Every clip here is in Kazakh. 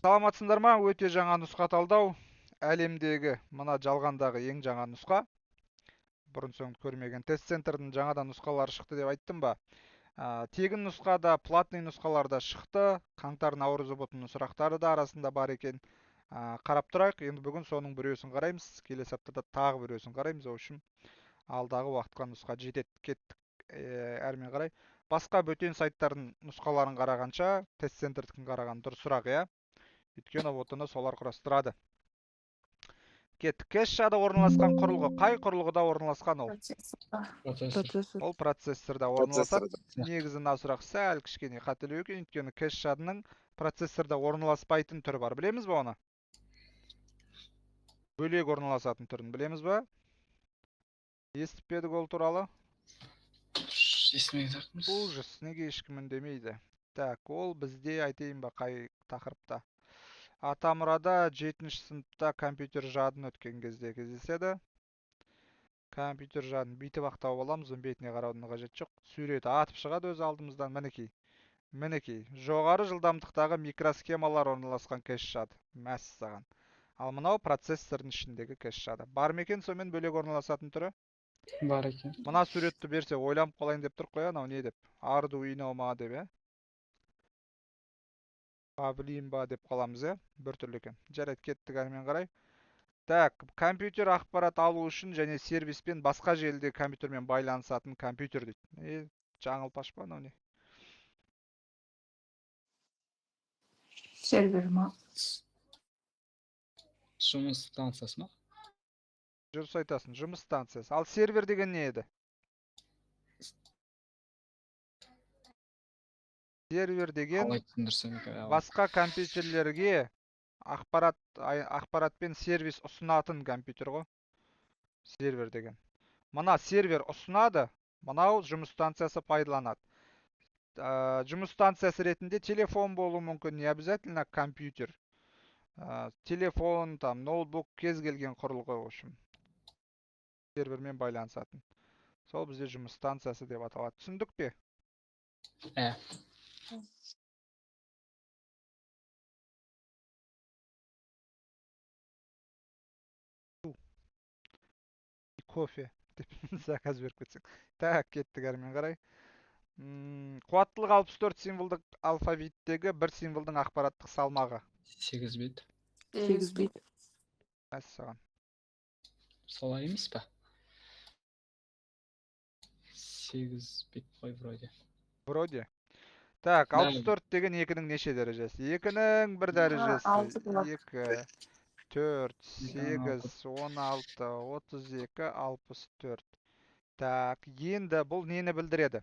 Саламатсыңдар ма? Өте жаңа нұсқа талдау. Әлемдегі мына жалғандағы ең жаңа нұсқа. Бұрын соңды көрмеген тест центрдің жаңадан нұсқалары шықты деп айттым ба? Тегін нұсқа да, платный нұсқалар да шықты. Қаңтар наурыз ұбт-ның сұрақтары да арасында бар екен. Қарап тұрайық. Енді бүгін соның біреусін қараймыз. Келесі аптада тағы біреусін қараймыз. В общем, алдағы уақытқа нұсқа жетеді. Кеттік, әрмен қарай. Басқа бөтен сайттардың нұсқаларын қарағанша тест центрдікін қараған дұрысырақ, иә? Өйткені ұбт-ны солар құрастырады. Кеттік. Кэш жады орналасқан құрылғы. Қай құрылғыда орналасқан ол? Процессор. Ол процессорда орналасады. Процессорда. Негізі мына сұрақ сәл кішкене қателеу екен, өйткені кэш жадының процессорда орналаспайтын түрі бар. Білеміз бе оны? Бөлек орналасатын түрін білеміз бе? Естіп пе едік ол туралы? Естімеген сияқтымыз. Ужас, неге ешкім үндемейді? Так, ол бізде айтайын ба қай тақырыпта? Атамұрада 7 сыныпта компьютер жадын өткен кезде кездеседі. Компьютер жадын бүйтіп ақ тауып аламыз, оның бетіне қараудың қажеті жоқ. Суреті атып шығады өз алдымыздан. Мінекей. Мінекей. Жоғары жылдамдықтағы микросхемалар орналасқан кэш жады. Мәссаған. Ал мынау процессордың ішіндегі кэш жады. Бар ма екен сонымен бөлек орналасатын түрі? Бар екен. Мына суретті берсе ойланып қалайын деп тұр қой, анау не деп? Arduino ма деп, ә? Павлин ба деп қаламыз, ә? Біртүрлі екен. Жарайды, кеттік әрмен қарай. Так, компьютер ақпарат алу үшін және сервиспен басқа желіде компьютермен байланысатын компьютер дейді. Жаңылпаш па анау не? Сервер ма? Жұмыс станциясы ма? Дұрыс айтасың, жұмыс станциясы. Ал сервер деген не еді? Сервер деген Қалай түсіндірсем екен, ә, басқа компьютерлерге ақпарат пен сервис ұсынатын компьютер ғой. Сервер деген. Мына сервер ұсынады, мынау жұмыс станциясы пайдаланады. Жұмыс станциясы ретінде телефон болуы мүмкін, не обязательно компьютер. Телефон, там, ноутбук, кез келген құрылғы, в общем. Сервермен байланысатын. Сол бізде жұмыс станциясы деп аталады. Түсіндік пе? Ә. Кофе деп заказ беріп кетсең. Так, кеттік әрмен қарай. Қуаттылығы 64 символдық алфавиттегі бір символдың ақпараттық салмағы. 8 бит. 8 бит. Мәссаған. Солай емес пе? 8 бит қой вроде. Вроде. Так, Да. 64 деген екінің неше дәрежесі? Екінің бір дәрежесі. Алты болады. 2, 4, Екі, алты. 8, 16, 32, 64. Так, енді бұл нені білдіреді?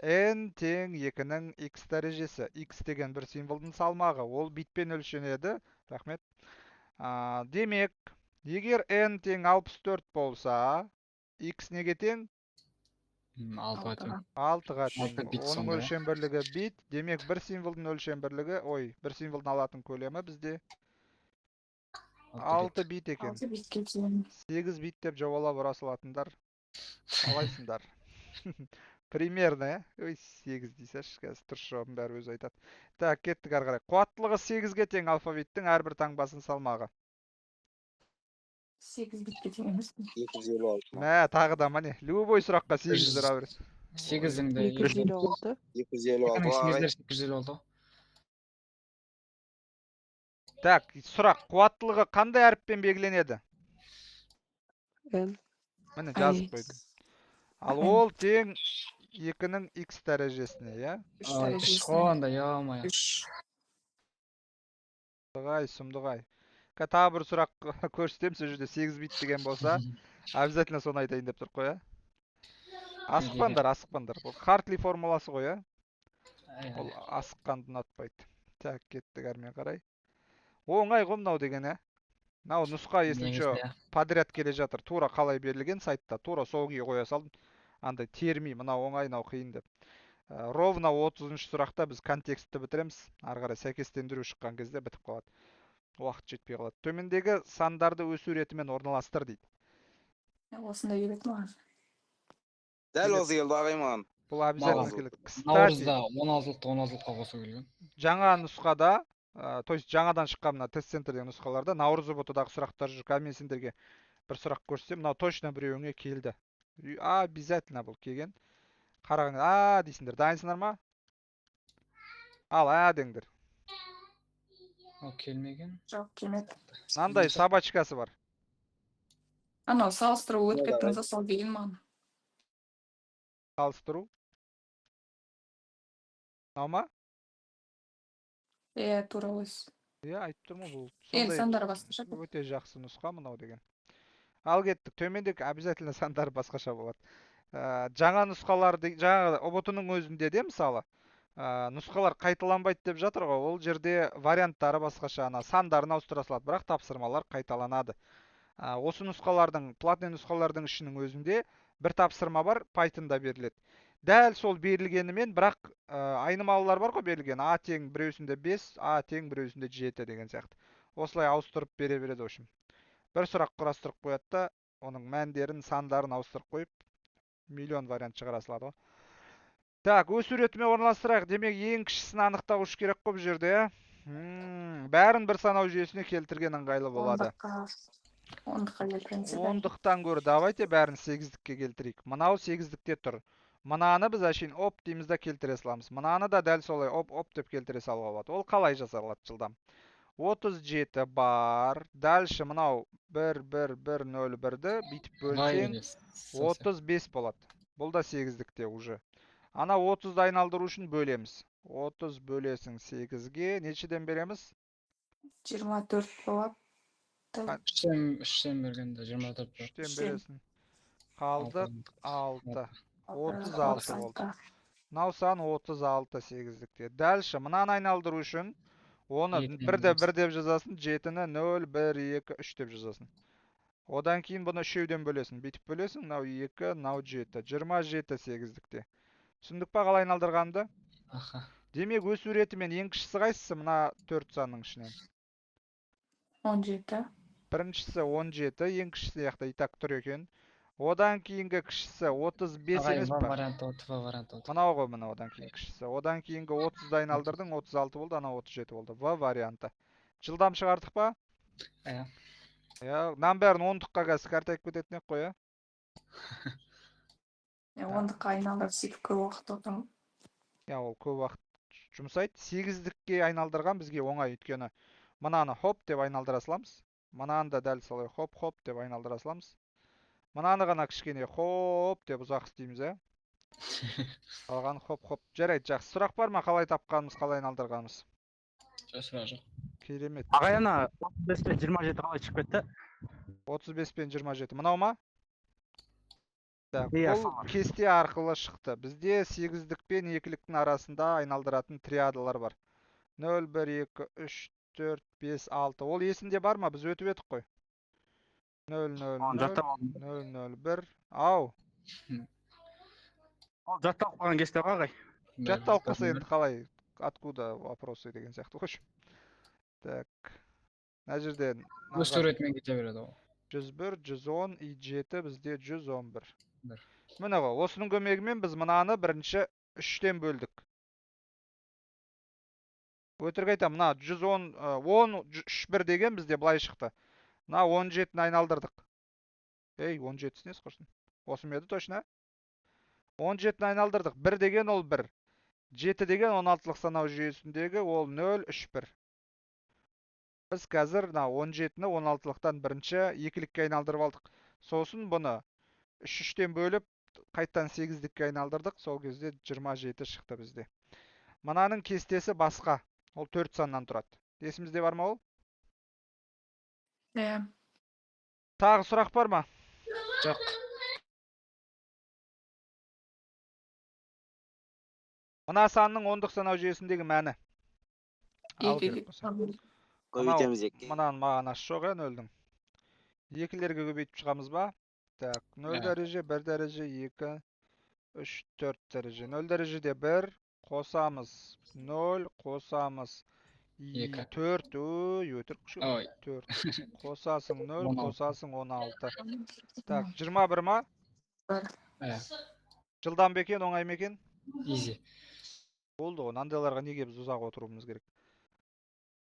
N тең екінің x дәрежесі. X деген бір символдың салмағы. Ол битпен өлшенеді. Рахмет. Демек, егер n тең 64 болса, x неге тең? 6-ға тең. 6-ға тең. Алты бит Оның сонда, иә? өлшем бірлігі бит. Демек, бір символдың өлшем бірлігі, ой, бір символдың алатын көлемі бізде Алты 6 бит екен. 6 битке тең. 8 бит деп жобалап ұра салатындар қалайсыңдар? Примерно, ә? Ой, 8 дейсәші, қазір дұрыс жауабын бәрі өзі айтады. Так, кеттік ары қарай. Қуаттылығы 8-ге тең алфавиттің әрбір таңбасының салмағы. 8 битке тең емес пе? 256. Мә, тағы да міне, любой сұраққа 8 Жүз ұра бересің. Сегіздің де Екі жүз елу алты. 256 Екінің ағай. сегіздер 856. Так, сұрақ. Қуаттылығы қандай әріппен белгіленеді? N. Міне, жазып Ай. қойдым. Ал N. ол тең екінің x дәрежесіне, иә? Үш Ай, үш дәрежесіне. қой онда, ё-моё. Үш. Сұмдық-ай, сұмдық-ай. Тағы бір сұрақ көрсетемін, сол жерде 8 бит деген болса, обязательно соны айтайын деп тұр қой, ә? Асықпаңдар, асықпаңдар. Бұл Хартли формуласы ғой, ә? Ай, Ол ай. асыққанды ұнатпайды. Так, кеттік әрмен қарай. Оңай ғой мынау деген, ә? Мынау нұсқа, если Негізі, чё, иә. подряд келе жатыр. Тура қалай берілген сайтта, тура сол күйі қоя салдым. Андай термей, мынау оңай, мынау қиын деп. Ровно отызыншы сұрақта біз контекстті бітіреміз. Ары қарай сәйкестендіру шыққан кезде бітіп қалады. Уақыт жетпей қалады. Төмендегі сандарды өсу ретімен орналастыр дейді. Осындай келеді маған. Дәл осы келді ағай маған. Бұл обязательно Маған келеді. Кстати, наурызда 16-лықты 16-лыққа қосу келген. Жаңа нұсқада, то есть жаңадан шыққан мына тест центрдегі нұсқаларда наурыз ҰБТ-дағы сұрақтар жүр. Қазір мен сендерге бір сұрақ көрсетемін. Мынау точно біреуіңе келді. Обязательно бұл келген. Қараған, а дейсіңдер. Дайынсыңдар ма? Ал, а деңдер. Ол келмеген. Жоқ, келмеді. Мынандай собачкасы бар. Анау салыстыру өтіп Ну, давай. кеттіңіз да, сол келген маған. Салыстыру. Мынау ма? Иә, тура осы. Иә, айтып тұрмын ғой, бұл Енді сондай сандары басқаша. Өте жақсы нұсқа мынау деген. Ал кеттік. Төмендегі обязательно сандары басқаша болады. Жаңа нұсқалар, жаңа ҰБТ-ның өзінде де мысалы, нұсқалар қайталанбайды деп жатыр ғой. Ол жерде варианттары басқаша, ана сандарын ауыстыра салады, бірақ тапсырмалар қайталанады. Осы нұсқалардың, платный нұсқалардың ішінің өзінде бір тапсырма бар, Pythonда беріледі. Дәл сол берілгенімен, бірақ, айнымалылар бар ғой берілген. А тең біреусінде 5, А тең біреусінде 7 деген сияқты. Осылай ауыстырып бере береді, в общем. Бір сұрақ құрастырып қояды да, оның мәндерін, сандарын ауыстырып қойып, миллион вариант шығара салады ғой. Так, өз суретіме орналастырайық. Демек, ең кішісін анықтау үш керек қой бұл жерде, иә? Бәрін бір санау жүйесіне келтірген ыңғайлы болады. Ондыққа келтіреміз бәрін. Ондықтан гөрі давайте бәрін сегіздікке келтірейік. Мынау сегіздікте тұр. Мынаны біз әшейін оп дейміз да келтіре саламыз. Мынаны да дәл солай оп-оп деп келтіре салуға болады. Ол қалай жасалады жылдам? 37 бар. Дальше мынау 1, 1, 1, 0, 1-ді бүйтіп Былай бөлсең, емес, совсем. 35 болады. Бұл да сегіздікте уже. Ана 30-ды айналдыру үшін бөлеміз. 30 бөлесің 8-ге. Нешеден береміз? 24 болады. Үштен бергенде 24 болады. Үштен Үштен. бересің. Қалды Алты. 6. 36 болды. Мынау сан 36 сегіздікте. Дальше мынаны айналдыру үшін оны Екіден бірді бөлесің. бір деп жазасың, жетіні нөл, бір, екі, үш деп жазасың. Одан кейін бұны үшеуден бөлесің. Бүйтіп бөлесің, мынау екі, мынау жеті. 27 сегіздікте. Түсіндік па қалай айналдырғанымды? Аха. Демек, өз суретімен ең кішісі қайсысы мына төрт санның ішінен? 17. Біріншісі 17, ең кішісі яқта и так тұр екен. Одан кейінгі кішісі 35 Ағай, емес В па? варианты болды, В варианты болды. Мынау ғой, мына одан кейін кішісі. Одан кейінгі 30-ды айналдырдың, 36 болды, анау 37 болды. В варианты. Жылдам шығардық па? Иә. Иә, мынаның бәрін ондыққа қазір қартайып кететін ек қой, иә? Иә, ондыққа айналдырып сөйтіп көп уақыт отырмын. Иә, ол көп уақыт жұмсайды. Сегіздікке айналдырған бізге оңай, өйткені мынаны хоп деп айналдыра саламыз. Мынаны да дәл солай хоп-хоп деп айналдыра саламыз. Мынаны ғана кішкене хоп деп ұзақ істейміз, ә? Қалған хоп-хоп. Жарайды, жақсы. Сұрақ бар ма? Қалай тапқанымыз, қалай айналдырғанымыз? Жоқ, сұрақ жоқ. Керемет. Ағай, ана 35 пен 27 қалай шығып кетті? 35 пен 27. Мынау ма? Так, Иә, бұл сол. кесте арқылы шықты. Бізде сегіздік пен екіліктің арасында айналдыратын триадалар бар. 0, 1, 2, 3, 4, 5, 6. Ол есінде бар ма? Біз өтіп едік қой. 0, 0, Оны 0, жаттап алдым. 0, 0, 1. Ау. Ол жатталып қалған кесте ғой, ағай. Жатталып қалса енді қалай? Откуда вопросы деген сияқты ғой. Так. Мына жерден Өз суретімен кете береді ол. 101, 110 и 7 бізде 111. Бір. Міне ғой, осының көмегімен біз мынаны бірінші 3-тен бөлдік. Өтірік айтамын, мына жүз он, он, үш бір деген бізде былай шықты. Мына он жетіні айналдырдық. Ей, он жетісі несі құрсын? Осы ма еді точно? Он жетіні айналдырдық. 1 деген ол 1. 7 деген он алтылық санау жүйесіндегі ол нөл, үш, бір. Біз қазір мына он жетіні он алтылықтан бірінші екілікке айналдырып алдық. Сосын бұны үш үштен бөліп, қайтадан сегіздікке айналдырдық. Сол кезде 27 шықты бізде. Мынаның кестесі басқа. Ол 4 саннан тұрады. Есімізде бар ма ол? Иә. Тағы сұрақ бар ма? Жоқ. Мына санның ондық санау жүйесіндегі мәні. Ал Екіге керек болса. Көбейтеміз екіге. Мынаның мағынасы жоқ, иә, нөлдің. Екілерге көбейтіп шығамыз ба? Так, нөл Иә. дәреже, бір дәреже, екі, үш, төрт дәреже. Нөл дәрежеде бір, қосамыз нөл, қосамыз Екі. төрт, ой, өтірік күші. Ой. Төрт. Қосасың нөл, Он алты. қосасың он алты. Так, 21 ма? Бір. Иә. Жылдам ба екен, оңай ма екен? Изи. Болды ғой, мынандайларға неге біз ұзақ отыруымыз керек?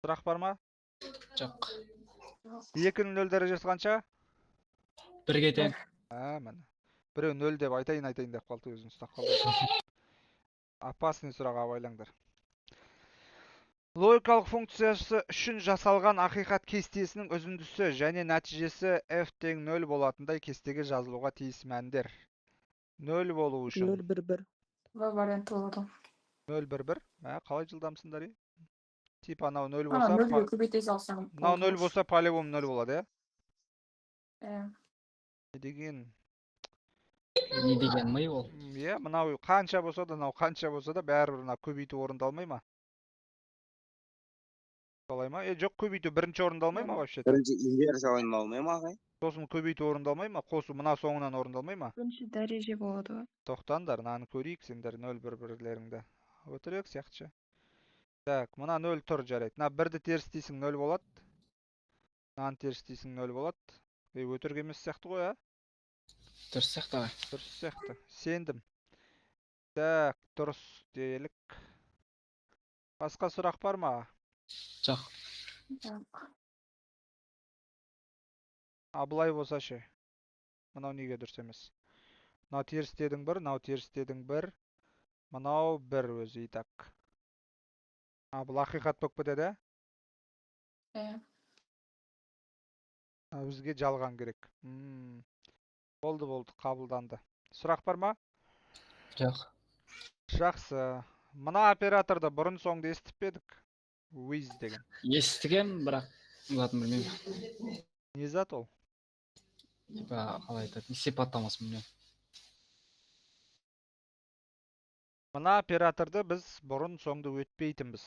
Сұрақ бар ма? Жоқ. Екінің нөл дәрежесі қанша? Бірге тең. А, міне. Біреу нөл деп айтайын, айтайын деп қалды, өзін ұстап қалды. Опасный сұрақ, абайлаңдар. Логикалық функциясы үшін жасалған ақиқат кестесінің үзіндісі және нәтижесі f тең 0 болатындай кестеге жазылуға тиіс мәндер. 0 болу үшін. 0, 1, 1. В варианты болады. 0, 1, 1. Мә, қалай жылдамсыңдар, е? Типа анау 0 Ана болса, нөлге көбейте салсаң мынау болды 0 ғой. болса, по-любому 0 болады, иә? Иә. Не деген? Не деген ми ол? Иә, мынау қанша болса да, мынау қанша болса да, бәрібір мына көбейту орындалмай ма? Солай ма? Е, жоқ, көбейту бірінші орындалмай ма вообще-то? Бірінші инверсия орындалмай ма, ағай? Сосын көбейту орындалмай ма? Қосу мына соңынан орындалмай ма? Бірінші дәреже болады ғой. Тоқтаңдар, мынаны көрейік сендер 0 1 бірлеріңді. Өтірік сияқты. Так, мына 0 тұр, жарайды. Мына бірді теріс дейсің, 0 болады. Мынаны теріс дейсің, 0 болады. Ей, өтірік емес сияқты ғой, а? Дұрыс сияқты, ағай. Дұрыс сияқты. Сендім. Так, дұрыс делік. Басқа сұрақ бар ма? Жоқ. Жоқ. А былай болса ше? Мынау неге дұрыс емес? Мынау теріс дедің бір, мынау теріс дедің бір. Мынау бір өзі и так. А бұл ақиқат болып кетеді, ә? Иә. А бізге жалған керек. Болды, болды, қабылданды. Сұрақ бар ма? Жоқ. Жақсы. Мына операторды бұрын соңды естіп пе едік? With деген. Естігем, бірақ затын білмеймін. Не зат ол? Типа қалай айтады, сипаттамасын білмеймін. Мына операторды біз бұрын соңды өтпейтінбіз.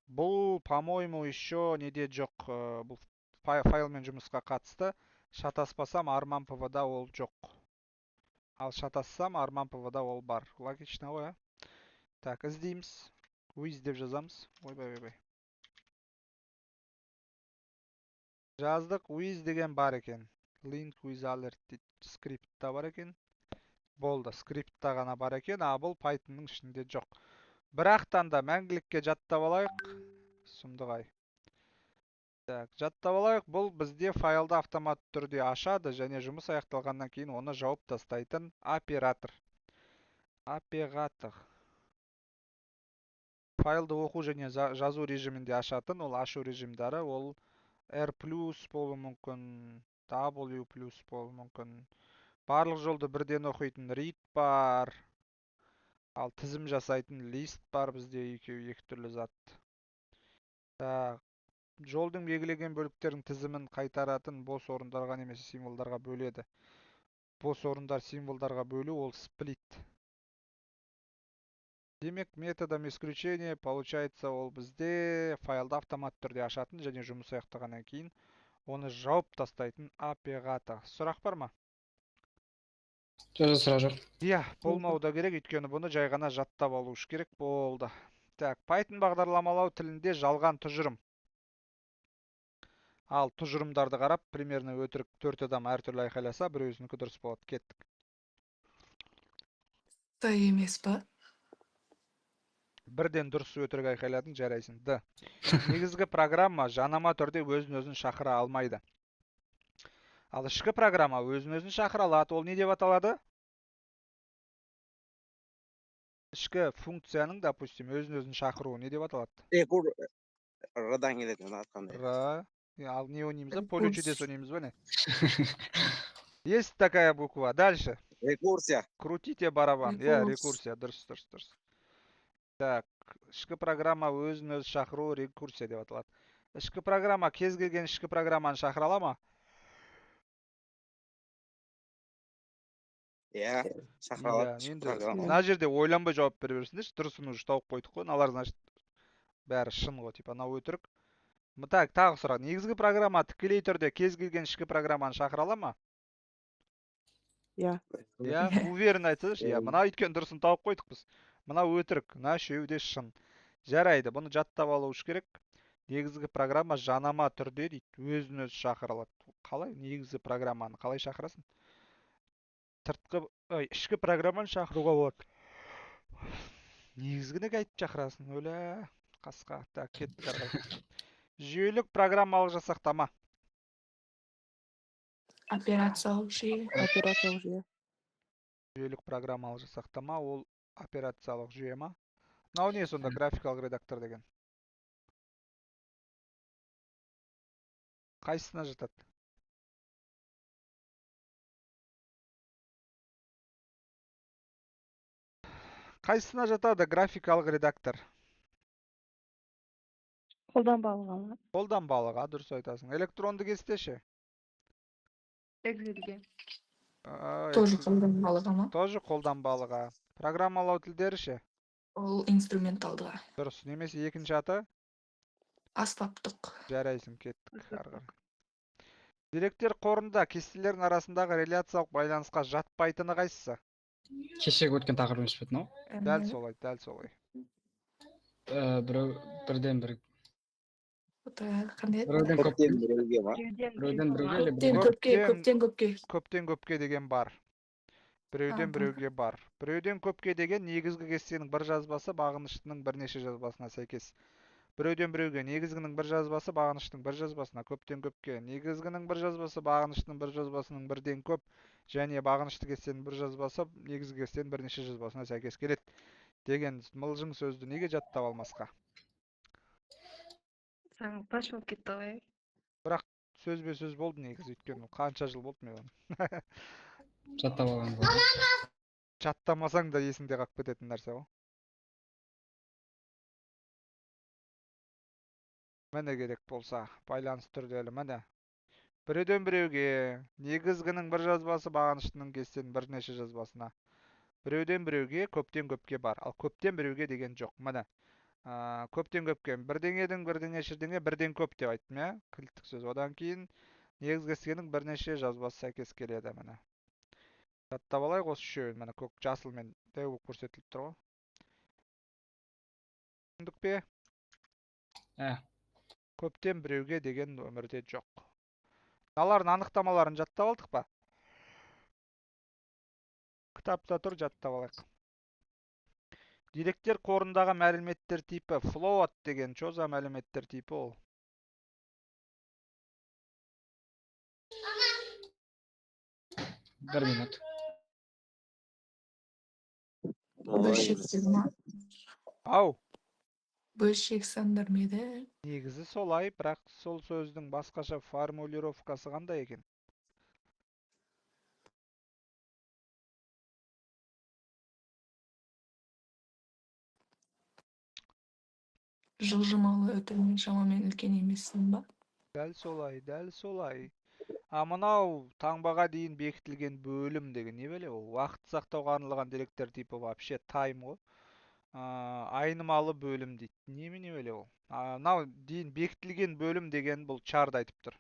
Бұл, по-моему, еще неде жоқ, бұл файлмен жұмысқа қатысты. Шатаспасам, Арман ПВ-да ол жоқ. Ал шатассам, Арман ПВ-да ол бар. Логично ғой, а? Так, іздейміз. With деп жазамыз. Ойбай, ойбай. Жаздық, with деген бар екен. Link with alert дейді. Скриптта бар екен. Болды, скриптта ғана бар екен, а бұл Pythonның ішінде жоқ. Бірақтан да мәңгілікке жаттап алайық. Сұмдық ай. Так, жаттап алайық. Бұл бізде файлды автоматты түрде ашады және жұмыс аяқталғаннан кейін оны жауып тастайтын оператор. Оператор. Файлды оқу және жазу режимінде ашатын, ол ашу режимдері, ол R плюс болуы мүмкін, W плюс болуы мүмкін. Барлық жолды бірден оқитын read бар. Ал тізім жасайтын list бар, бізде екеуі екі түрлі зат. Так, жолдың белгіленген бөліктерінің тізімін қайтаратын бос орындарға немесе символдарға бөледі. Бос орындар символдарға бөлу ол split. Демек, методом исключения получается ол бізде файлды автоматты түрде ашатын және жұмыс аяқтағаннан кейін оны жауып тастайтын оператор. Сұрақ бар ма? Жоқ, сұрақ жоқ. Иә, болмауы да керек, өйткені бұны жай ғана жаттап алу керек болды. Так, Python бағдарламалау тілінде жалған тұжырым. Ал тұжырымдарды қарап, примерно өтірік төрт адам әртүрлі айқайласа, біреуісінікі дұрыс болады. Кеттік. Д емес па? Бірден дұрыс өтірік айқайладың, жарайсың. Д. Негізгі программа жанама түрде өзін-өзін шақыра алмайды. Ал ішкі программа өзін-өзін шақыра алады. Ол не деп аталады? Ішкі функцияның, допустим, өзін-өзін шақыруы не деп аталады? Р-дан келеді, оны атқандай. Р. Ал не ойнаймыз ба? Поле Рекурс. чудес ойнаймыз ба, не? Есть такая буква. Дальше. Рекурсия. Крутите барабан. Иә, Рекурс. рекурсия. Дұрыс, дұрыс, дұрыс. Так, ішкі программа өзін өзі шақыру рекурсия деп аталады. Ішкі программа кез келген ішкі программаны шақыра ала ма? Иә, шақыра алады. Иә, Ішкі енді программа. мына жерде ойланбай жауап бере берсеңдерші, дұрысын уже тауып қойдық қой. Мыналар, значит, бәрі шын ғой, типа мынау өтірік. Так, тағы сұрақ. Негізгі программа тікелей түрде кез келген ішкі программаны шақыра ала ма? Иә. Иә, уверенно айтсаңызшы. Иә, мына өйткені дұрысын тауып қойдық біз. Мына өтірік, мына үшеуі де шын. Жарайды, бұны жаттап алу керек. Негізгі программа жанама түрде дейді, өзін өзі шақыра алады. Қалай негізгі программаны қалай шақырасың? Сыртқы, ой, ішкі программаны шақыруға болады. Негізгіні қайтып шақырасың, өлә, қасқа. Так, кеттік ары қарай. Жүйелік программалық жасақтама. Операциялық жүйе. Операциялық жүйе. Жүйелік программалық жасақтама ол операциялық жүйе ма? Мынау не сонда, графикалық редактор деген? Қайсысына жатады? Қайсысына жатады графикалық редактор? Қолданбалыға ма? Қолданбалыға, дұрыс айтасың. Электронды кесте ше? Excelге. Тоже Excel. қолданбалыға ма? Тоже қолданбалыға. Программалау тілдері ше? Ол инструменталдыға. Дұрыс. Немесе екінші аты? Аспаптық. Жарайсың, кеттік ары қарай. Деректер қорында кестелердің арасындағы реляциялық байланысқа жатпайтыны қайсысы? Кешегі өткен тақырып емес пе еді мынау? Дәл солай, дәл солай. Біреу бірден бір Қандай еді? Біреуден көп. Көптен біреуге ма? Біреуден біреуге или Көптен көпке, көптен көпке. Көптен көпке деген бар. Біреуден А, бар. біреуге бар. Біреуден көпке деген негізгі кестенің бір жазбасы бағыныштының бірнеше жазбасына сәйкес. Біреуден біреуге негізгінің бір жазбасы бағыныштың бір жазбасына, көптен көпке негізгінің бір жазбасы бағыныштың бір жазбасының бірден көп және бағынышты кестенің бір жазбасы негізгі кестенің бірнеше жазбасына сәйкес келеді деген мылжың сөзді неге жаттап алмасқа? Саңылтпаш болып кетті ғой. Бірақ сөзбе сөз болды негізі, өйткені қанша жыл болды мен оны. Жаттап алған ғой. Жаттамасаң да есіңде қалып кететін нәрсе ғой. Міне керек болса, байланыс түрлері міне. Біреуден біреуге негізгінің бір жазбасы бағыныштының кестенің бірнеше жазбасына. Біреуден біреуге көптен көпке бар. Ал көптен біреуге деген жоқ. Міне. Көптен көпке бірдеңедің бірдеңе шірдеңе бірден көп деп айттым, иә? Кілттік сөз. Одан кейін негізгі кестенің бірнеше жазбасы сәйкес келеді міне. Жаттап алайық осы үшеуін. Міне көк жасылмен дәу болып көрсетіліп тұр ғой. Түсіндік пе? Ә. Көптен біреуге деген өмірде жоқ. Мыналардың анықтамаларын жаттап алдық па? Кітапта тұр, жаттап алайық. Деректер қорындағы мәліметтер типі float деген чё за мәліметтер типі ол? Бір минут. Бөлшектер ма? Ау. Бөлшек сандар ма еді? Негізі солай, бірақ сол сөздің басқаша формулировкасы қандай екен? Жылжымалы үтірмен шамамен үлкен емес сан ба? Дәл солай, дәл солай. А мынау таңбаға дейін бекітілген бөлім деген не бәле ол? Уақыт сақтауға арналған деректер типі вообще time ғой. Айнымалы бөлім дейді. Немене бәле ол? Мынау дейін бекітілген бөлім деген бұл чарды айтып тұр.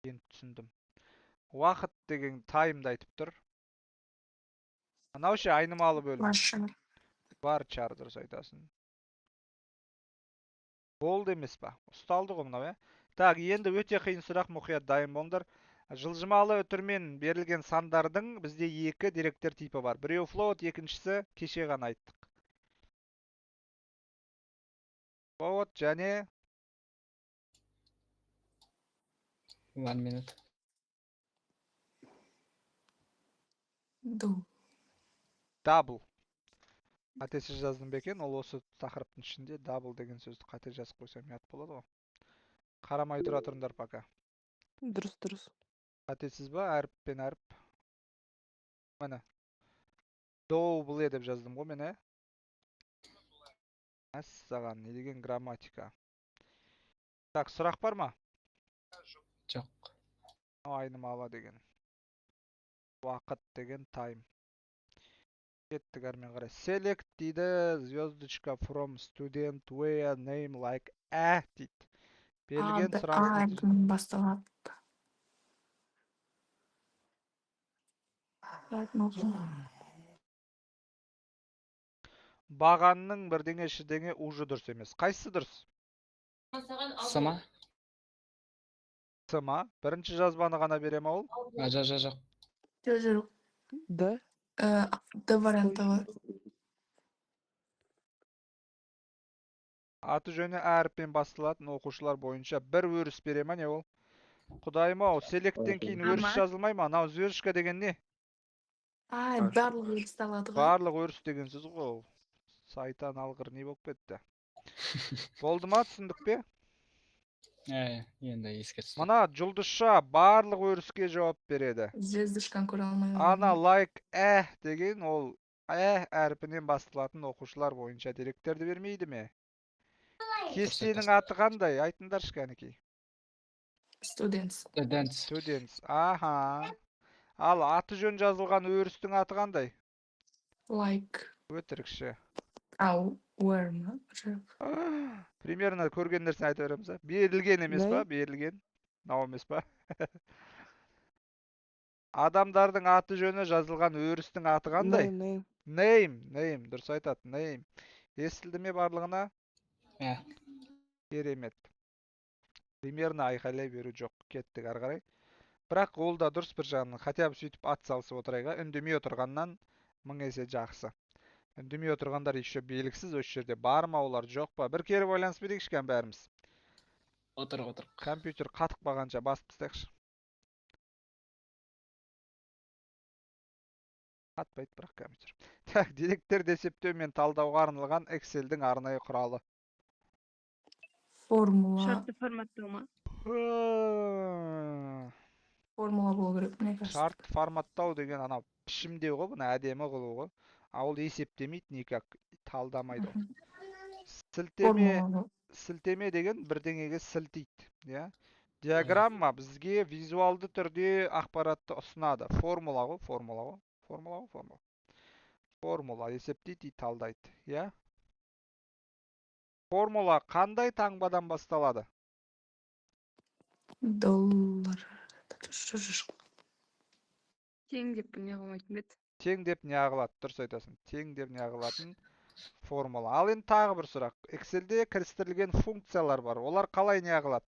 Енді түсіндім. Уақыт деген таймды айтып тұр. Мынау ше айнымалы бөлім. Varchar. Varchar дұрыс айтасың. Болды емес па? Ұсталды ғой мынау, ә? Так, енді өте қиын сұрақ, мұқият дайын болыңдар. Жылжымалы үтірмен берілген сандардың бізде екі деректер типі бар. Біреуі float, екіншісі кеше ғана айттық. Float және One minute. Ду. Double. Қатесіз жаздым ба екен? Ол осы тақырыптың ішінде double деген сөзді қате жазып қойсам ұят болады ғой. Қарамай тұра тұрыңдар пока. Дұрыс, дұрыс. Қатесіз ба? Әріп пен әріп. Міне. Double деп жаздым ғой мен, ә? Мәссаған, не деген грамматика. Так, сұрақ бар ма? Жоқ. Айнымалы деген. Уақыт деген time. Кеттік әрмен қарай. Select дейді, звездочка from student where name like ә дейді. Берілген А, сұраныс А нәтиже- әрпімен басталады. Бағанның бірдеңе шірдеңе уже дұрыс емес. Қайсысы дұрыс? С ма? С ма? Бірінші жазбаны ғана бере ма ол? А, жоқ, жоқ, жоқ. Жоқ, жоқ. Д. Д варианты ғой. Аты жөні әріппен басталатын оқушылар бойынша бір өріс бере ма, не ол? Құдайым ау, селектен кейін өріс Ама. жазылмай ма? Мынау звездочка деген не? А, барлық өрісті алады ғой. Барлық өріс деген сөз ғой ол. Сайтан алғыр, не болып кетті? Болды ма, түсіндік пе? Ә, енді еске түсті. Мына жұлдызша барлық өріске жауап береді. Звездочканы көре алмай Ана қалдым. Like ә деген ол ә әрпінен басталатын оқушылар бойынша деректерді бермейді ме? Кестенің аты қандай? Айтыңдаршы кәнекей. Students. Students. Students. Аха. Ал аты жөн жазылған өрістің аты қандай? Like. Өтірікші. А, where ма? Жоқ. Примерно көрген нәрсені айта береміз, а? Берілген емес па? Name. Берілген. Мынау емес па? Адамдардың аты жөні жазылған өрістің аты қандай? Name, name. Name, name, дұрыс айтады, name. Естілді ме барлығына? Иә. Керемет. Примерно айқайлай беру жоқ. Кеттік ары қарай. Бірақ ол да дұрыс бір жағынан. Хотя бы сөйтіп ат салысып отырайық, а? Үндемей отырғаннан мың есе жақсы. Үндемей отырғандар еще белгісіз, осы жерде бар ма олар, жоқ па? Бір кері байланыс берейікші кәні бәріміз. Отыр, отыр. Компьютер қатып қалғанша басып тастайықшы. Қатпайды бірақ компьютер. Так, деректерді есептеу мен талдауға арналған Excel'дің арнайы құралы. Формула. Шартты форматтау ма? Формула болу керек, мне кажется. Шартты форматтау деген анау пішімдеу ғой, бұны әдемі қылу ғой. А ол есептемейді никак, талдамайды ол. Сілтеме, Формула. сілтеме деген бірдеңеге сілтейді, иә? Диаграмма бізге визуалды түрде ақпаратты ұсынады. Формула ғой, формула ғой, формула ғой, формула. Формула есептейді и талдайды, иә? Формула қандай таңбадан басталады? Доллар. Тең деп не қылмайтын ба еді? Тең деп не қылады? Дұрыс айтасың. Тең деп не қылатын формула. Ал енді тағы бір сұрақ. Excel'де кірістірілген функциялар бар. Олар қалай не қылады?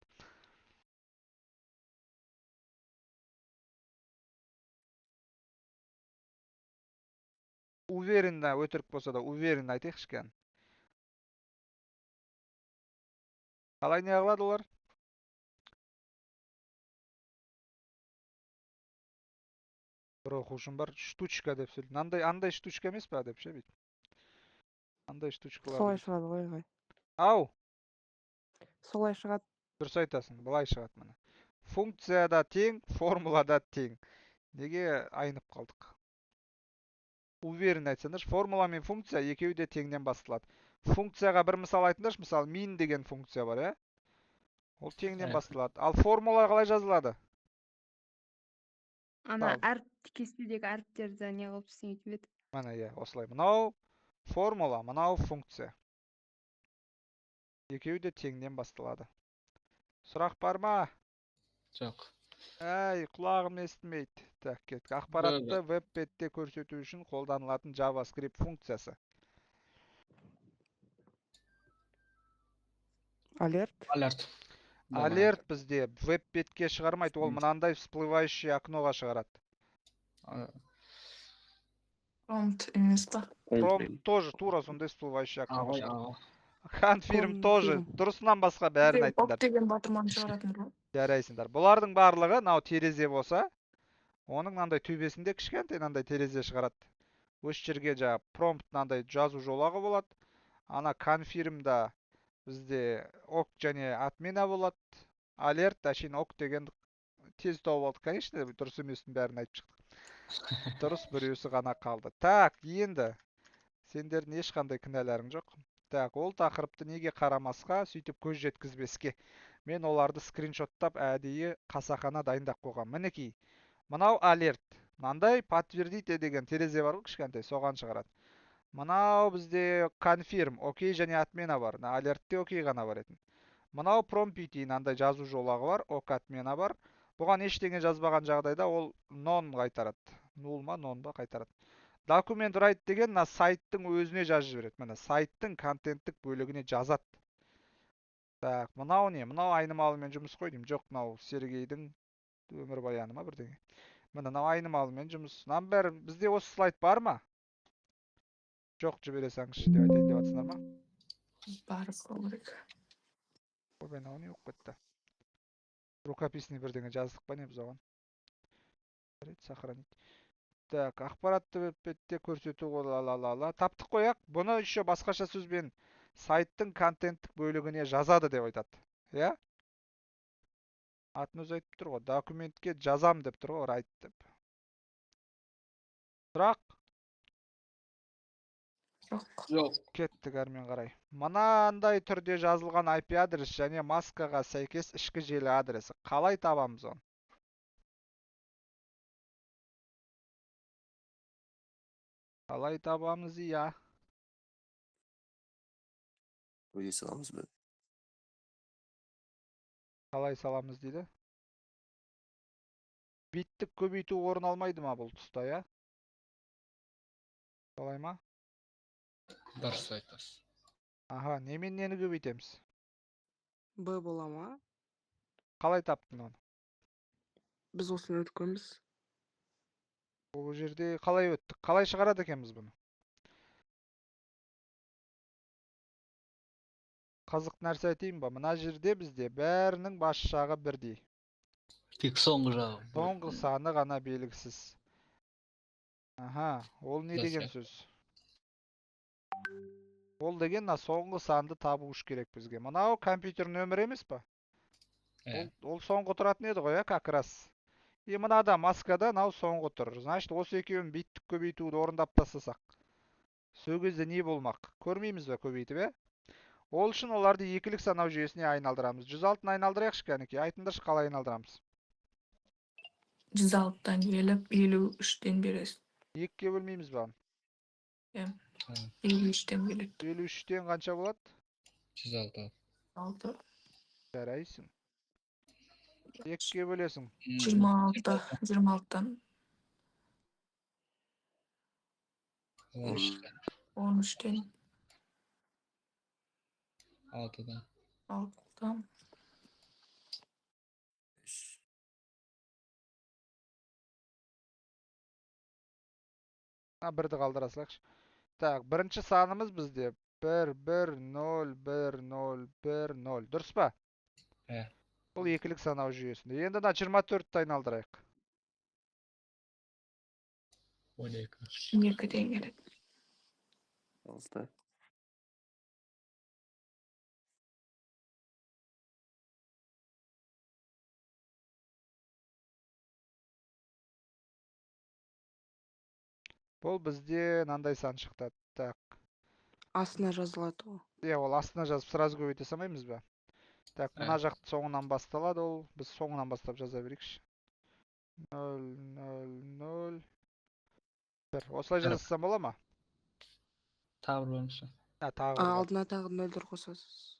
Уверенно, өтірік болса да уверенно айтайықшы кәні. Қалай не қылады олар? Бір оқушым бар, штучка деп сөйлейді. Мынандай, андай штучка емес па деп ше бүйтіп. Андай штучкалар. Солай шығады ғой, ағай. Ау. Солай шығады. Дұрыс айтасың, былай шығады міне. Функция да тең, формула да тең. Неге айнып қалдық? Уверенно айтсаңдаршы, формула мен функция екеуі де теңнен басталады. Функцияға бір мысал айтыңдаршы, мысалы мин деген функция бар, ә? Ол теңнен басталады. Ал формула қалай жазылады? Ана әріп кестедегі әріптерді не қылып істемейтін бе еді? Міне, иә, осылай. Мынау формула, мынау функция. Екеуі де теңнен басталады. Сұрақ бар ма? Жоқ. Әй, құлағым естімейді. Так, кеттік. Ақпаратты веб бетте көрсету үшін қолданылатын JavaScript функциясы. Алерт. Алерт. Алерт бізде веб бетке шығармайды, ол мынандай всплывающий окноға шығарады. Промпт емес па? Промпт тоже тура сондай всплывающий окноға шығарады. Confirm тоже. Confirm. Дұрысынан басқа бәрін Оп айттыңдар. деген батырманы шығаратын ба? Жарайсыңдар. Бұлардың барлығы мынау терезе болса, оның мынандай төбесінде кішкентай мынандай терезе шығарады. Осы жерге жаңа промпт мынандай жазу жолағы болады. Ана confirmда бізде ок және отмена болады. Алерт, әшейін ок деген тез тауып алдық. Конечно, дұрыс еместің бәрін айтып шықтық. Дұрыс біреусі ғана қалды. Так, енді сендердің ешқандай кінәларың жоқ. Так, ол тақырыпты неге қарамасқа, сөйтіп көз жеткізбеске. Мен оларды скриншоттап әдейі қасақана дайындап қойғам. Мінекей, мынау алерт. Мынандай подтвердите деген терезе бар ғой кішкентай, соған шығарады. Мынау бізде confirm, окей және отмена бар. Мына алертте окей ғана бар етін. Мынау промпти, мынандай жазу жолағы бар, ок отмена бар. Бұған ештеңе жазбаған жағдайда ол нон қайтарады. Нул ма, нон ба қайтарады. Документ write деген мына сайттың өзіне жазып жібереді. Міне сайттың контенттік бөлігіне жазады. Так, мынау не? Мынау айнымалымен жұмыс қой деймін. Жоқ, мынау Сергейдің өмірбаяны ма бірдеңе. Міне, мынау айнымалымен жұмыс. Мынаның бәрі бізде осы слайд бар ма? Жоқ, жібере салыңызшы деп айтайын деп жатсыңдар ма? Бар болу керек. Ойбай, мынау не болып кетті? Рукописный бірдеңе жаздық па не біз оған? Жарайды, сохранить. Так, ақпаратты веб бетте көрсету ла-ла-ла-ла. Таптық қой, ақ. Бұны еще басқаша сөзбен сайттың контенттік бөлігіне жазады деп айтады. Иә? Атын өзі айтып тұр ғой. Документке жазам деп тұр ғой, write деп. Сұрақ? Жоқ. Жоқ. Кеттік әрмен қарай. Мынандай түрде жазылған IP адрес және маскаға сәйкес ішкі желі адресі. Қалай табамыз оны? Қалай табамыз, иә? Өте саламыз ба? Қалай саламыз дейді? Биттік көбейту орын алмайды ма бұл тұста, иә? Қалай ма? Дұрыс айтасыз. Аха, немен нені көбейтеміз? Б бола ма? Қалай таптың оны? Біз осыны өткенбіз. Ол жерде қалай өттік? Қалай шығарады екенбіз бұны? Қызық нәрсе айтайын ба? Мына жерде бізде бәрінің бас жағы бірдей. Тек соңғы жағы. Соңғы саны ғана белгісіз. Аха, ол не деген сөз? Ол деген мына соңғы санды табу үш керек бізге. Мынау компьютер нөмірі емес па? Ол соңғы тұратын еді ғой, как раз. И мынада маскада мынау соңғы тұр. Значит, осы екеуін биттік көбейтуді орындап тастасақ. Сол кезде не болмақ? Көрмейміз бе көбейтіп, ә? Ол үшін оларды екілік санау жүйесіне айналдырамыз. 106-ны айналдырайықшы кәнекей. Айтыңдаршы, қалай айналдырамыз? 106-тан келіп, 53-тен бересіз. 2-ге бөлмейміз бе оны? Иә. 53-тен келеді. 53-тен қанша болады? 106. 6. Жарайсың. 2-ге бөлесің. 26. 26-тан. 13-тен. 13-тен. 6-дан. 6-дан. Бірді қалдыра салайықшы. Так, бірінші санымыз бізде 1, 1, 0, 1, 0, 1, 0. Дұрыс па? Иә. Бұл екілік санау жүйесінде. Енді мына 24-ті айналдырайық. 12. 2-ден келеді. 6. Бұл бізде мынандай сан шықты. Так. Астына жазылады ғой. Иә, ол астына жазып сразу көбейте салмаймыз ба? Так, мына жақ соңынан басталады ол. Біз соңынан бастап жаза берейікші. 0, 0, 0, 1. Осылай жазсам бола ма? Тағы бір бөлімші. Тағы бір. Алдына тағы нөлдер қосасыз.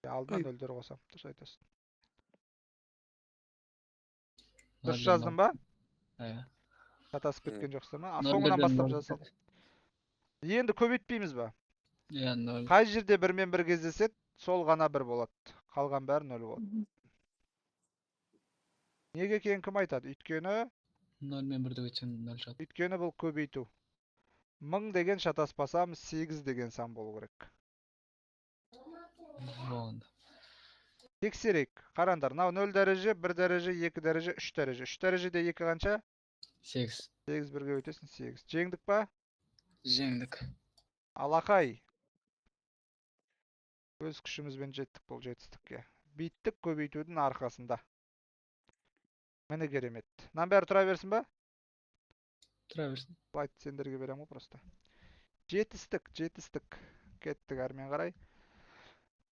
Алдына нөлдер қосам. Дұрыс айтасың. Дұрыс жаздым ба? Иә. Шатасып кеткен жоқсыздар ма? Соңынан бастап жаза салдым. Енді көбейтпейміз ба? Иә, 0. Қай жерде 1 мен 1 кездеседі, сол ғана 1 болады. Қалған бәрі 0 болады. Неге екенін кім айтады? Өйткені 0 мен 1-ді көбейтсең 0 шығады. Өйткені бұл көбейту. 1000 деген шатаспасам 8 деген сан болу керек. Болды. Тексерейік. Қараңдар, мынау 0 дәреже, 1 дәреже, 2 дәреже, 3 дәреже. 3 дәрежеде 2 қанша? 8. 8 бірге өтесің, 8. Жеңдік па? Жеңдік. Алақай. Өз күшімізбен жеттік бұл жетістікке. Биттік көбейтудің арқасында. Міне керемет. Мынаның бәрі тұра берсін ба? Тұра берсін. Слайд сендерге беремін ғой просто. Жетістік, жетістік. Кеттік әрмен қарай.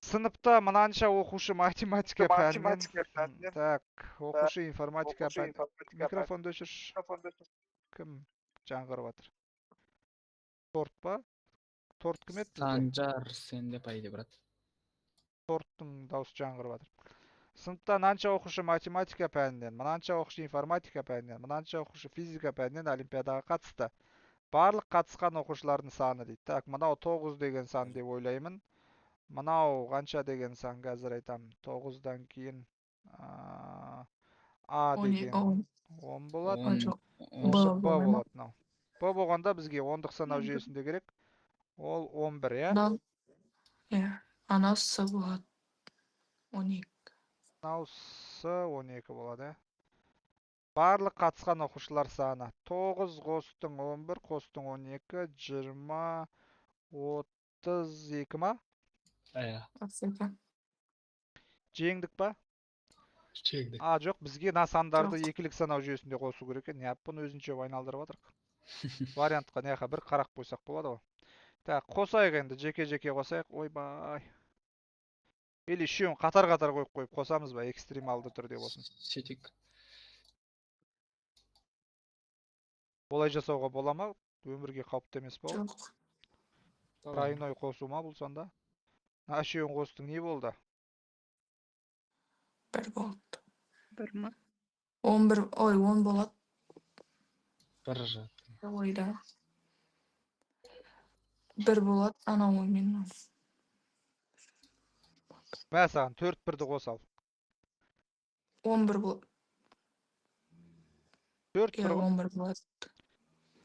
Сыныпта мынанша оқушы математика пәнінен. Так, оқушы информатика пәнінен. Микрофонды өшірші. Кім жаңғырып жатыр? Торт па? Торт кім еді бізде? Санжар сенде по идее, брат. Торттың дауысы жаңғырып жатыр. Сыныпта мынанша оқушы математика пәнінен, мынанша оқушы информатика пәнінен, мынанша оқушы физика пәнінен олимпиадаға қатысты. Барлық қатысқан оқушылардың саны дейді. Так, мынау 9 деген сан деп ойлаймын. Мынау қанша деген сан қазір айтамын. 9-дан кейін А деген 10 болады. Ой, жоқ. Он. Б Б болмай ма? болады мынау. Б болғанда бізге ондық санау жүйесінде керек. Ол 11, иә? Мынау, иә, анау С болады. 12. Мынау С 12 болады, иә? Барлық қатысқан оқушылар саны 9 қостың 11 қостың 12 20 32 ма? Иә. 32. Жеңдік па? Жеңдік. А, жоқ, бізге мына сандарды Жоқ. екілік санау жүйесінде қосу керек екен. Неғып бұны өзінше айналдырып жатырық? Вариантқа неғып бір қарап қойсақ болады ғой. Так, қосайық енді, жеке-жеке қосайық. Ойбай. Или үшеуін қатар-қатар қойып қойып қосамыз ба, экстремалды түрде болсын. Сөйтейік. Олай жасауға бола ма? Өмірге қауіпті емес па ол? Жоқ. Тройной қосу ма бұл сонда? Мына үшеуін қостың, не болды? 1 болды. 1 ма? 11, ой, 10 болады. 1. Ойда. 1 болады, анау оймен. Мә саған 4 бірді қос ал. 11 болады. 4 Иә, бір ғой. 11 болады.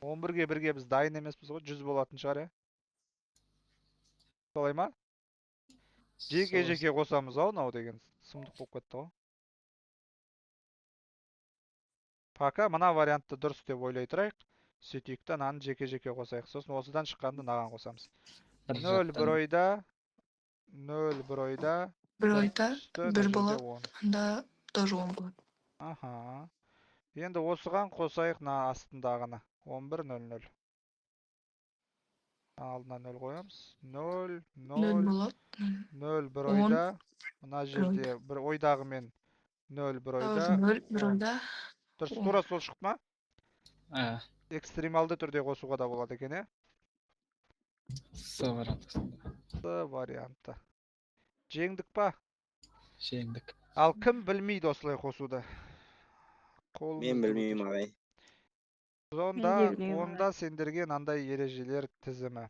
11-ге бірге біз дайын емеспіз ғой, 100 болатын шығар, иә? Солай ма? Жеке-жеке қосамыз ау, мынау деген сұмдық болып кетті ғой. Пока мына вариантты дұрыс деп ойлай тұрайық. Сөйтейік та мынаны жеке-жеке қосайық. Сосын осыдан шыққанды мынаған қосамыз. 0 бір ойда, 0 бір ойда, 1 ойда, түсті, мына 1 жерде болады, 10. анда тоже 10 болады. Аха. Енді осыған қосайық мына астындағыны. 11 0 0. Алдына 0 қоямыз. 0 0 0 болады. 0 бір 10 ойда. Мына бір жерде бір ойдағымен 0 бір Тоже ойда. 0 бір 10. ойда. Дұрыс, 10. тура сол шықты ма? Ә, Экстремалды түрде қосуға да болады екен, иә? С варианты сонда. С варианты. Жеңдік па? Жеңдік. Ал кім білмейді осылай қосуды? Мен Қолымызды білмеймін, ағай. Онда, Мен де білмеймін, онда сендерге мынандай ережелер тізімі.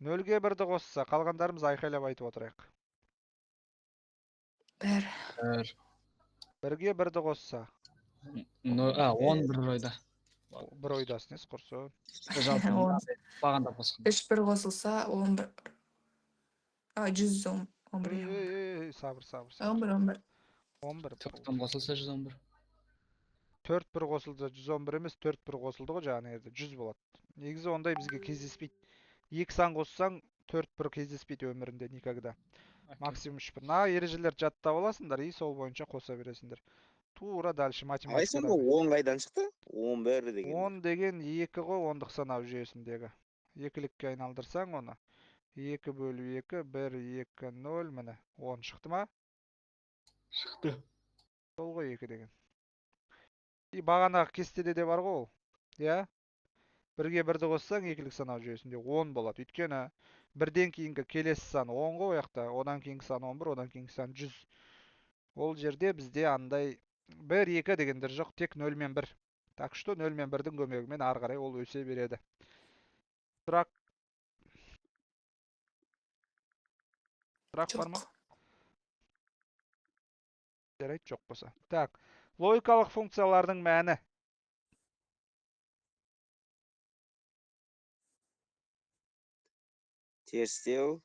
0-ге 1-ді қосса, қалғандарымыз айқайлап айтып отырайық. 1. 1. 1-ге 1-ді қосса, 10 бір ойда. бір ойдасын ес құрсын. Жалпы Он. бағандап қосқан. 3 бір қосылса 11. А, 110. 11. Ей, ей, ей, сабыр, сабыр, сабыр. 11, 11. 11. 4-тен қосылса 111. 4 бір қосылса 111 емес, 4 бір қосылды ғой жаңа жерде, 100 болады. Негізі ондай бізге кездеспейді. 2 сан қоссаң 4 бір кездеспейді өмірінде никогда. Максимум 3 бір. Мына ережелерді жаттап аласыңдар и сол бойынша қоса бересіңдер. Тура дальше Ағай, сонда математикада. 10 қайдан шықты? 11 деген. 10 деген 2 ғой ондық санау жүйесіндегі. Екілікке айналдырсаң оны. 2 бөлу 2, 1, 2, 0, міне 10 шықты ма? Шықты. Сол ғой 2 деген. И бағанағы кестеде де бар ғой ол. Иә? Бірге бірді қоссаң екілік санау жүйесінде 10 болады. Өйткені бірден кейінгі келесі сан 10 ғой ояқта, одан кейінгі сан 11, одан кейінгі сан 100. Ол жерде бізде андай 1, 2 дегендер жоқ, тек 0 мен 1. Так что 0 мен 1-дің көмегімен ары қарай ол өсе береді. Сұрақ? Сұрақ бар ма? Жоқ. Жарайды, жоқ болса. Так, логикалық функциялардың мәні. Терістеу,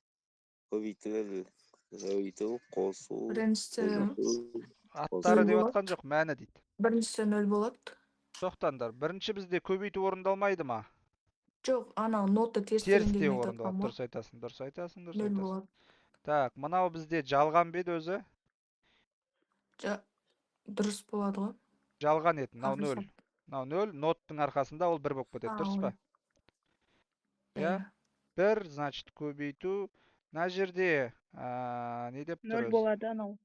көбейту, көбейту, қосу, Біріншісі бөлу. Аттары Нөл деп болады. атқан жоқ, мәні дейді. Біріншісі 0 болады. Тоқтаңдар, бірінші бізде көбейту орындалмайды ма? Жоқ, анау нота терістеген Терістеу деген айтып орындалады. жатқан ғой. Дұрыс айтасың, дұрыс айтасың, дұрыс 0 айтасың. болады. Так, мынау бізде жалған ба еді өзі? Дұрыс болады ғой. Жалған еді, мынау Арқасы. 0. Мынау 0, ноттың арқасында ол 1 болып кетеді, дұрыс па? Иә. Иә? 1, значит, көбейту. Мына жерде, не деп тұр 0 өзі? болады анау.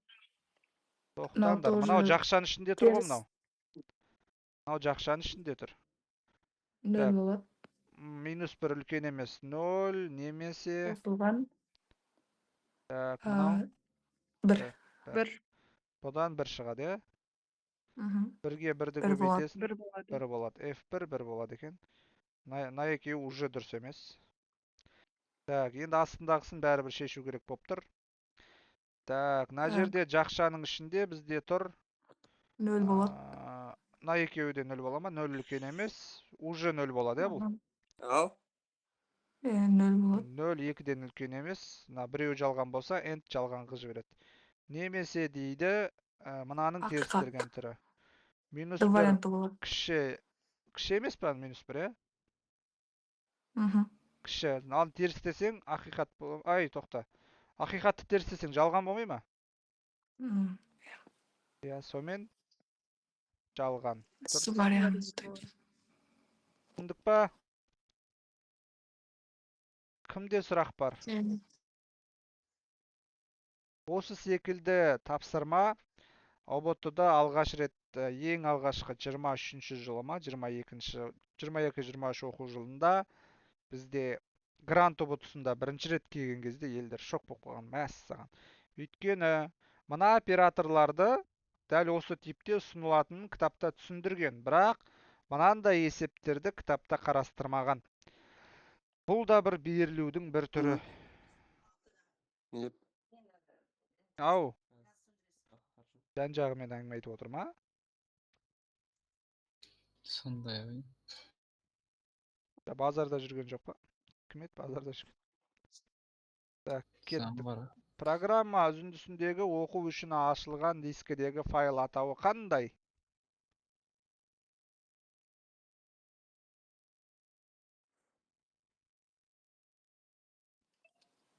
Тоқтаңдар, мынау тоже жақшаның ішінде тұр ғой теріс. мынау. Мынау жақшаның ішінде тұр. 0 Так. болады. Минус 1 үлкен емес, 0 немесе Қосылған, так, мынау 1. Так. 1. Бұдан 1 шығады, иә? Бірге бірді 1 болады. көбейтесің, 1 болады. 1 болады. F1 1 болады екен. Мына екеуі уже дұрыс емес. Так, енді астындағысын бәрібір шешу керек болып тұр. Так, мына Так. жерде жақшаның ішінде бізде тұр. 0 болады. Мына екеуі де нөл бола ма? Нөл үлкен емес, уже нөл болады, иә, бұл? Ал. Иә, нөл болады. Нөл екіден үлкен емес. Мына біреуі жалған болса, and жалған қылып жібереді. Немесе дейді, мынаның Ақиқат. терістелген түрі. Минус Д бір варианты болады. кіші, кіші емес па минус бір, иә? Мхм. Кіші. Ал терістесең, ақиқат ай, тоқта. Ақиқатты терістесең жалған болмай ма? Иә, сонымен жалған. С Дұрыс. варианты. Түсіндік па? Кімде сұрақ бар? Осы секілді тапсырма ҰБТ-да алғаш рет, ең алғашқы 23 жылы ма, 22-ші, 22-23 оқу жылында бізде грант ҰБТ-сында бірінші рет келген кезде елдер шок болып қалған, мәссаған. Өйткені мына операторларды дәл осы типте ұсынылатынын кітапта түсіндірген, бірақ мынандай есептерді кітапта қарастырмаған. Бұл да бір берілудің бір түрі. Не деп? Ау, жан жағымен әңгіме айтып отыр ма? Сондай ғой. Да, базарда жүрген жоқ па? Кім еді базарда жүрген? Так, Заң кеттік. бар. Программа үзіндісіндегі оқу үшін ашылған дискідегі файл атауы қандай?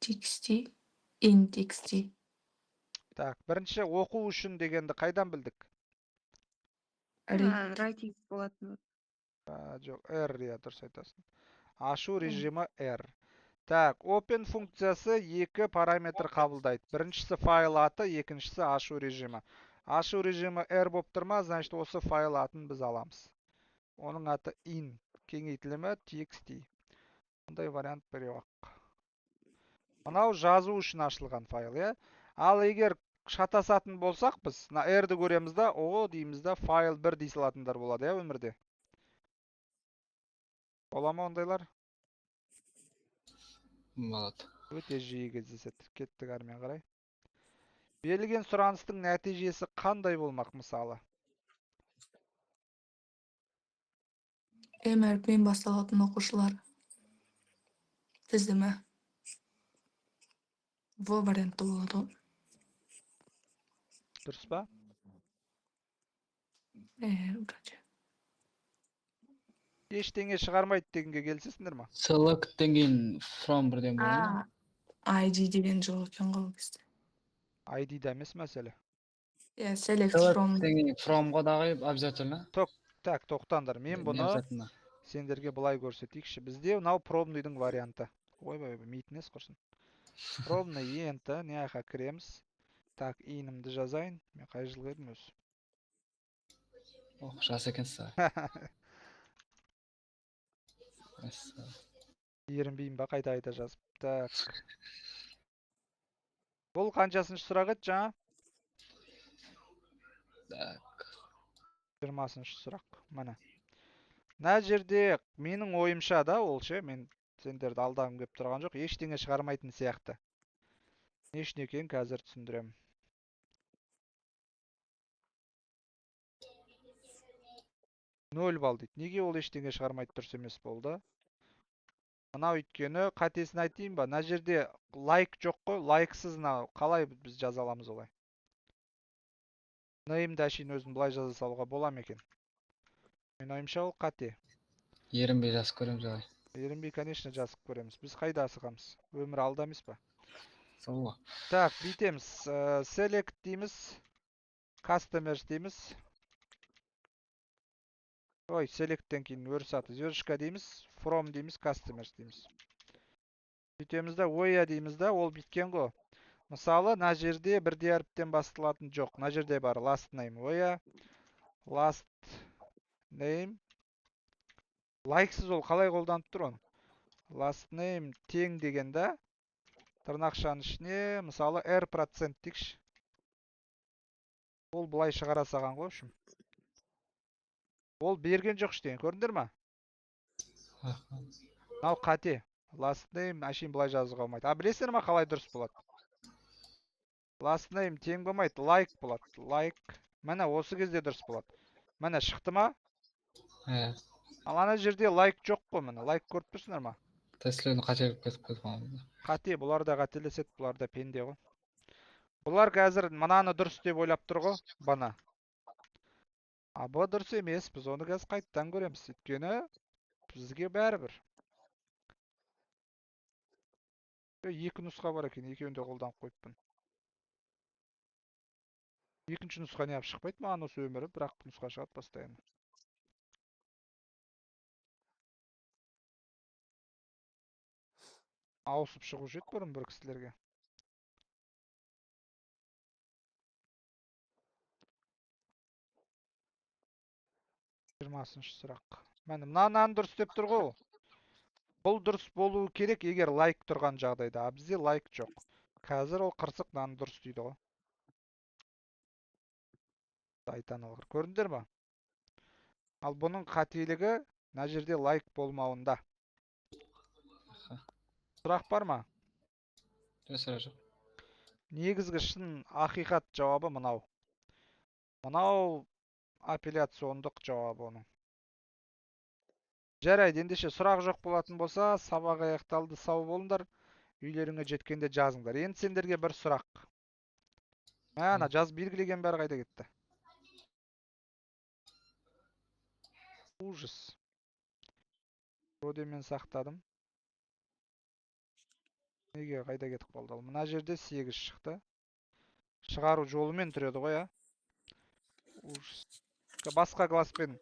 TXT, in.txt. Так, бірінші оқу үшін дегенді қайдан білдік? Read. Writing болатын. А, жоқ, R, иә, дұрыс айтасың. Ашу режимі R. Так, open функциясы екі параметр қабылдайды. Біріншісі файл аты, екіншісі ашу режимі. Ашу режимі R болып тұр ма, значит, осы файл атын біз аламыз. Оның аты in, кеңейтілімі txt. Мұндай вариант біреу ақ. Мынау жазу үшін ашылған файл, иә? Ал егер шатасатын болсақ біз, мына R-ді көреміз да, о дейміз да, файл 1 дей салатындар болады, иә, өмірде. Бола ма ондайлар? Болады. Өте жиі кездеседі. Кеттік әрмен қарай. Берілген сұраныстың нәтижесі қандай болмақ мысалы? М әрпімен басталатын оқушылар тізімі. В варианты болады ғой. Дұрыс па? Вроде. Ештеңе шығармайды дегенге келісесіңдер ма? Select-тен кейін from бірден болады ма? ID деген жоқ екен ғой ол кезде. ID-да емес мәселе. Иә, select from. Select-тен кейін from-ға дағы обязательно. Так, тоқтаңдар. Мен Не бұны обязательно. сендерге былай көрсетейікші. Бізде мынау пробныйдың варианты. Ойбай, ойбай, митін ес құрсын. Пробный ЕНТ, не жаққа кіреміз. Так, ИИН-імді жазайын. Мен қай жылғы едім өзі? Ох, жас екенсіз ағай. Мәссаған. Ерінбеймін ба қайта-қайта жазып. Так. Бұл қаншасыншы сұрақ еді жаңа? Так. 20-шы сұрақ. Міне. Мына жерде менің ойымша да ол ше, мен сендерді алдағым келіп тұрған жоқ, ештеңе шығармайтын сияқты. Не үшін екенін қазір түсіндіремін. 0 балл дейді. Неге ол ештеңе шығармайды, дұрыс емес болды? Мынау өйткені қатесін айтайын ба? Мына жерде лайк жоқ қой, лайксыз мынау қалай біз жаза аламыз олай? Name-ді әшейін өзін былай жаза салуға бола ма екен? Менің ойымша ол қате. Ерінбей жазып көреміз ағай. Ерінбей, конечно, жазып көреміз. Біз қайда асығамыз? Өмір алда емес па? Сол ғой. Так, бүйтеміз. Select дейміз. Customers дейміз. Ой, select'тен кейін өріс аты звездочка дейміз, from дейміз, customers дейміз. Бүйтеміз да, where дейміз да, ол біткен ғой. Мысалы, мына жерде бірдей әріптен басталатын жоқ. Мына жерде бар last name. Where last name. Лайксыз ол қалай қолданып тұр оны? Last name тең дегенде тырнақшаның ішіне, мысалы, R процент дейікші. Ол былай шығара салған ғой, в общем. Ол берген жоқ ештеңе, көрдіңдер ма? Мынау қате. Last name әшейін былай жазуға болмайды. А білесіңдер ма қалай дұрыс болады? Last name тең болмайды, like болады. Like. Міне осы кезде дұрыс болады. Міне, шықты ма? Иә. Ал ана жерде лайк жоқ қой, міне. Лайк көріп тұрсыңдар ма? Тестілеуді қате кетіп кетіп. Қате, бұлар да қателеседі, бұлар да пенде ғой. Бұлар қазір мынаны дұрыс деп ойлап тұр ғой, бана. А бұ дұрыс емес, біз оны қазір қайтадан көреміз. Өйткені бізге бәрібір. Екі нұсқа бар екен, екеуін де қолданып қойыппын. Екінші нұсқа неғып шықпайды маған осы өмірі, бірақ нұсқа шығады постоянно. Ауысып шығушы еді бұрын бір кісілерге. 20-шы сұрақ. Міне, мынаны дұрыс деп тұр ғой. Бұл дұрыс болуы керек, егер лайк тұрған жағдайда. А бізде лайк жоқ. Қазір ол қырсық мынаны дұрыс дейді ғой. Айтан алғыр. Көрдіңдер ма? Ал бұның қателігі мына жерде лайк болмауында. Сұрақ бар ма? Жоқ, сұрақ жоқ. Негізгі шын ақиқат жауабы мынау. Мынау апелляциондық жауабы оның. Жарайды, ендеше сұрақ жоқ болатын болса, сабақ аяқталды, сау болыңдар. Үйлеріңе жеткенде жазыңдар. Енді сендерге бір сұрақ. Ана жазып белгілеген бәрі қайда кетті? Ужас. Вроде мен сақтадым. Неге қайда кетіп қалды ал? Мына жерде 8 шықты. Шығару жолымен түреді ғой, а? Ужас. Басқа класспен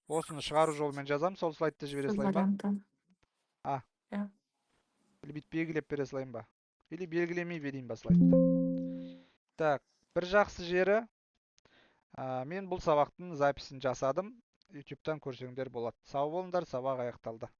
осыны шығару жолымен жазам, сол слайдты жібере салайын ба? Варианты. А. Иә. Или бүйтіп белгілеп бере салайын ба? Или белгілемей берейін ба слайдты? Так, бір жақсы жері, мен бұл сабақтың записін жасадым. YouTube'тан көрсеңдер болады. Сау болыңдар, сабақ аяқталды.